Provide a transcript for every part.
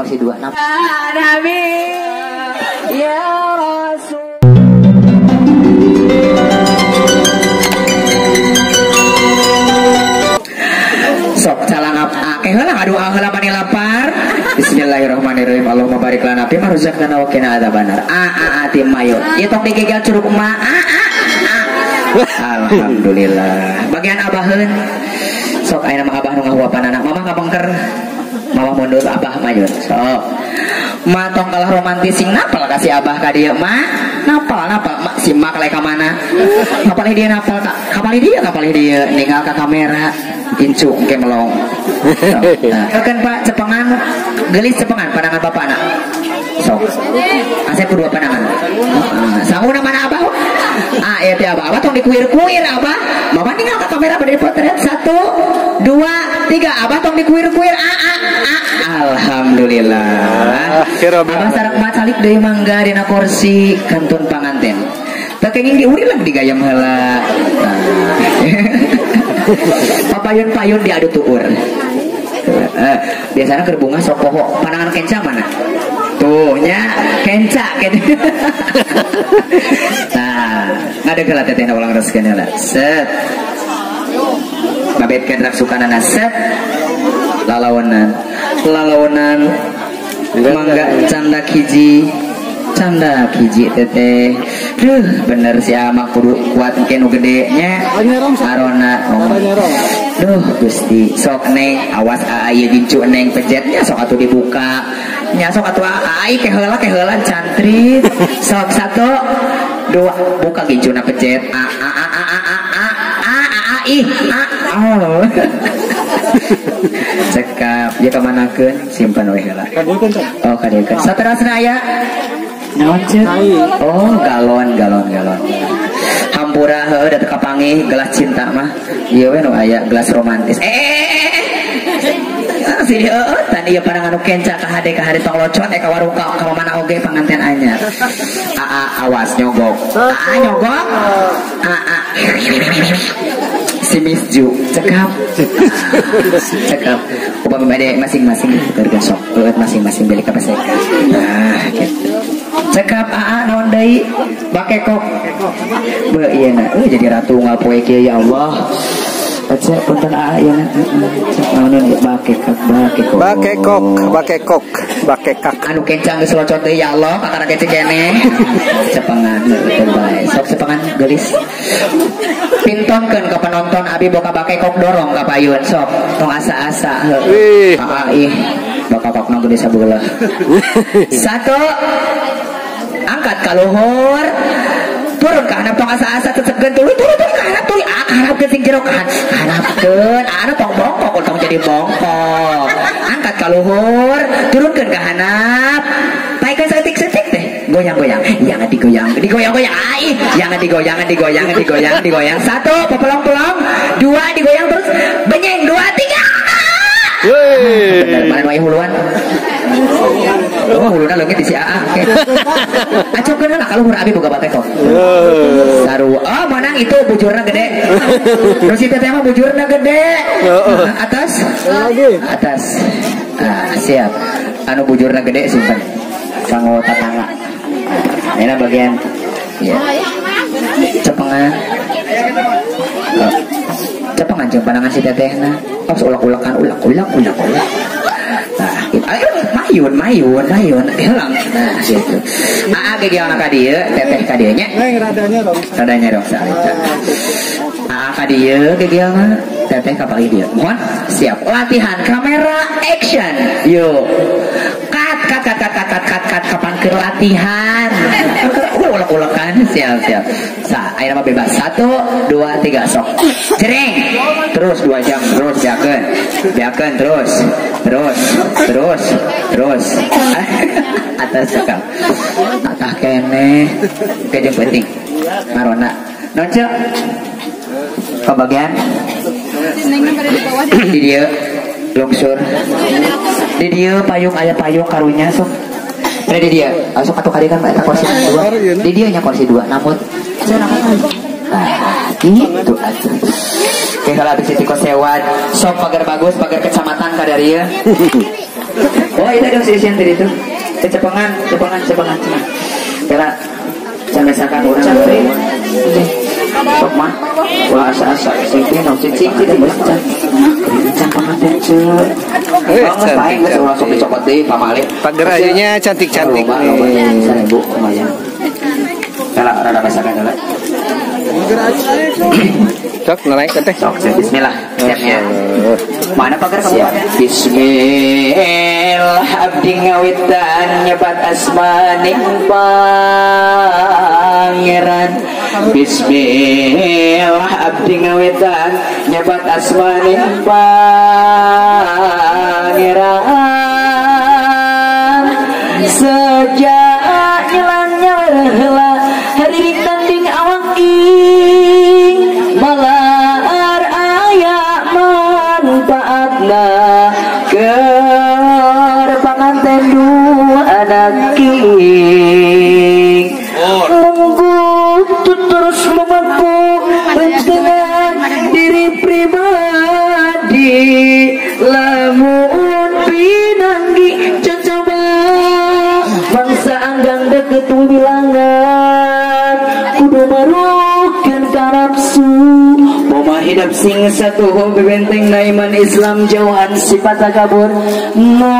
kursi 2. Nabi ya Rasul. Sok calangap akeh heula ngadoa heula mani lapar. Bismillahirrahmanirrahim. Allahumma barik lana fi ma razaqtana wa qina adzabannar. A a a ti mayo. Ieu tong digegel curug ma a a a. Alhamdulillah. Bagian abaheun. Sok ayeuna mah abah nu ngahuapan anak. Mamah ngabengker. Mamah mundur abah mayun. Sok. Ma tong kalah romantis sing napal ka si abah ka dieu ma. Napal napal ma si ma kaleh ka mana? Kapalih dia napal ka kapalih dia ninggal ka kamera. Incu ke melong. Nah, kan Pak cepengan gelis cepengan pandangan bapak anak. Sok. Asep dua pandangan. Sanguna mana abah? Ah, ya teh abah. Abah tong dikuir-kuir abah. Bapak tinggal ke kamera bade potret 1 2 3 abah tong dikuir-kuir a a a. Alhamdulillah. Abah sareng mak calik deui mangga dina kursi kantun panganten. Teu kenging diuri lagi digayam heula. Nah. Papayun-payun diadu tuur. Biasanya keur bunga sok poho. Pandangan kenca mana? Tuh nya kenca kenca. Nah, ngadeg heula teteh na ulang reskeun heula. Set. Babetkeun raksukanana set. Lalaonan. Lalaonan. Mangga candak hiji. Candak hiji teteh. Duh, bener si amah kudu kuat engke nu gede nya. Arona. Oh. Duh, Gusti, sok neng awas aa ieu gincu neng pejetnya sok atuh dibuka. Nya sok atuh aa ke heula cantrit. Sok 1 2 buka gincuna pejet. A a a a a a a a a i a. Oh. Cekap, ieu kamanakeun simpan we heula. Oh, kadiekeun. Saterasna aya naon ceuk? Oh, galon. Hampura heuh da teu kapanggih gelas cinta mah. Ieu we nu aya gelas romantis. Si heueuh tadi ieu pandangan nu kenca ka hade tong locot ka warung ka mana oge panganten anyar. Aa awas nyogok. Aa nyogok. Aa si Miss Ju cekap. Cekap. Upami bade masing-masing keluarga sok eueuh masing-masing beli ka paseka. Nah, gitu. Cekap aa naon deui? Bakekok. Beuh ieu na jadi ratu unggal poe kieu ya Allah. Cek punten aa ieu na. Cek naoneun bakekok bakekok. Bakekok, bakekok, bakekak. Anu kencang geus locot deui ya Allah, kakara kece keneh. Cepengan teu bae. Sok cepengan geulis. Pintonkeun ka penonton abi boka bakekok dorong ka payun sok tong asa-asa heuh. Aa ih bakekokna gede sabeula. 1 angkat ka luhur. Turun ka handap tong asa-asa cecepkeun tuluy turun ka handap tuluy ah ka handapkeun sing jero ka handapkeun anu tong bongkok tong jadi bongkok. Angkat ka luhur, turunkeun ka handap. Paekeun saeutik-saeutik teh goyang-goyang, jangan digoyang, digoyang-goyang, ai, jangan digoyang, digoyang, digoyang, digoyang. 1 pepelong-pelong, 2 digoyang terus, benyeng 2 3. Yeay. Bener, mana wae huluan. Oh, huluna leungit di si AA. Acokkeun heula ka luhur abi boga batekok. Saru. Oh, menang itu bujurna gede. Terus si teteh mah bujurna gede. Atas. Atas. Ah, siap. Anu bujurna gede simpen. Kanggo tatangga. Nah, ini bagian ya. Cepengan. Oh. Cepengan jeung pandangan si tetehna. Oh, ulak-ulakan, ulak-ulak, ulak-ulak. Nah, gitu. Ayo mayun, mayun, mayun. Hilang. Nah, gitu. Aa gegeona ka dieu, teteh ka dieu nya. Neng radanya dong. Radanya dong salita. Aa ka dieu gegeona, teteh ka palih dieu. Mohon siap. Latihan kamera action. Yuk. Cut cut cut cut cut cut cut kapan keur latihan. Ulek-ulekan siap siap. Sa, ayeuna mah bebas. 1 2 3 sok. Jreng. Terus 2 jam terus biakeun. Biakeun terus. Terus, terus, terus. Atas cekap. Atah keneh. Oke jeung penting. Marona. Naon ceuk? Kebagian. Di dieu lungsur. Di dieu payung aya payung karunya sok. Di dia, sok atuh kali kan eta kursi 2. Di dieu nya kursi 2, namun nah, gitu atuh. Oke, kalau habis itu sewat, sok pagar bagus, pagar kecamatan kadarieu. Oh, itu dong si Isin tadi itu. Cepengan. Kira misalkan orang sok mah ulah asa-asa sing teh naon cicing teh geus can. Can panganten ceu. Geus bae geus ulah sok dicokot deui pamali. Pagerayunya cantik-cantik nih. 1000 lumayan. Kala rada misalkan kala. Sok naik teh. Sok bismillah. Siapnya. Mana pagar kabupaten? Bismillah abdi ngawitan nyebat asmaning pangeran. Bismillah abdi ngawitan nyebat asmaning pangeran. Sejak nyelangnya heula hadirin tanding awang ing malar aya manfaatna keur panganten dua anak king munggu terus memangku dengan diri pribadi lamun pinanggi coba bangsa anggang deket wilangan kudu marukeun ka nafsu Moma hidup sing satu benteng na iman Islam jauhan sifat takabur nu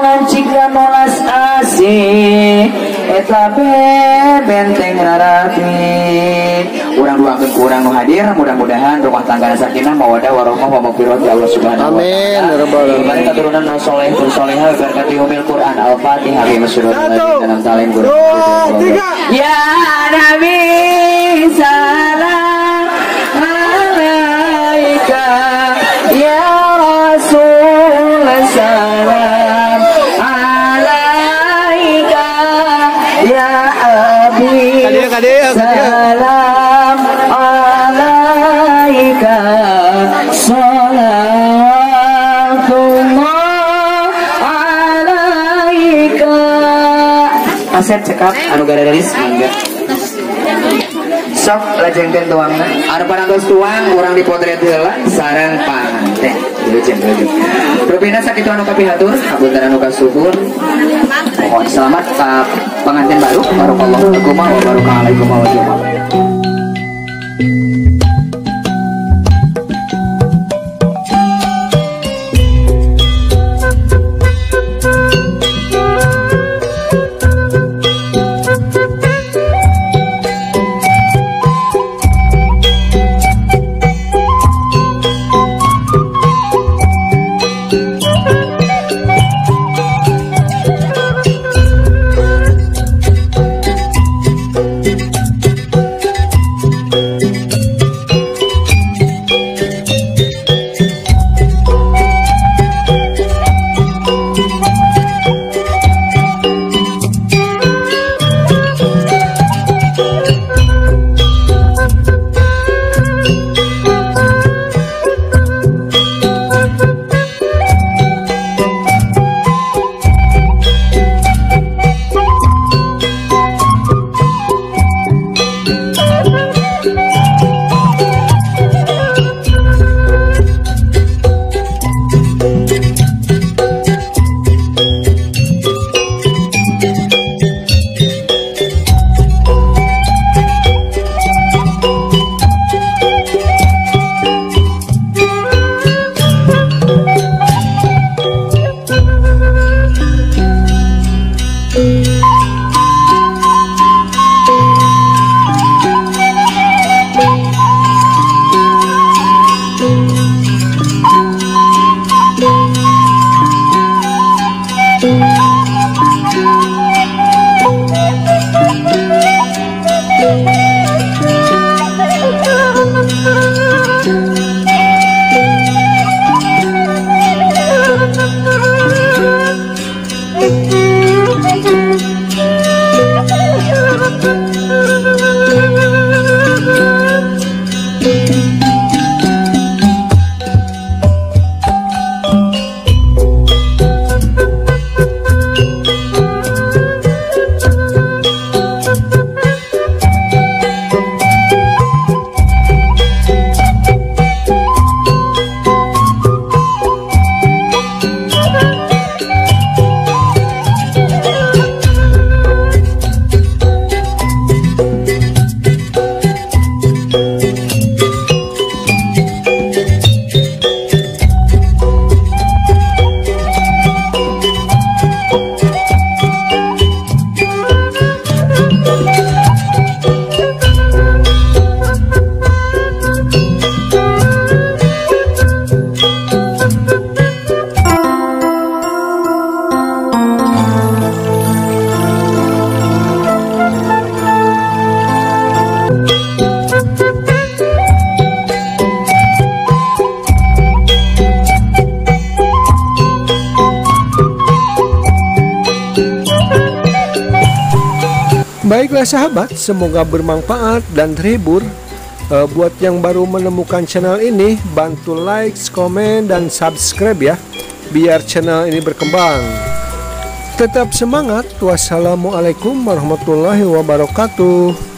ngancik nolas asih eta benteng rarapi urang duakeun ku urang nu hadir mudah-mudahan rumah tangga sakinah mawaddah warahmah wa maghfirah ya Allah subhanahu wa ta'ala. Amin ya rabbal alamin. Keturunan nu soleh solehah berkati umil Quran Al-Fatihah bi Satu, dua, tiga. Ya Nabi salam alaika ya Rasul salam alaika ya Habib salam alaika salatullah alaika. Asep cekap anu gadaris mangga. Sok lajengkeun tuangna. Anu parantos tuang urang dipotret heula sareng panganten. Wilujeng. Rupina sakitu anu kapihatur, hapunten anu kasuhun. Mohon selamat ka pengantin baru. Barakallahu lakum wa baraka alaikum wa rahmatullahi. Baiklah sahabat, semoga bermanfaat dan terhibur. Buat yang baru menemukan channel ini, bantu like, komen, dan subscribe ya, biar channel ini berkembang. Tetap semangat. Wassalamualaikum warahmatullahi wabarakatuh.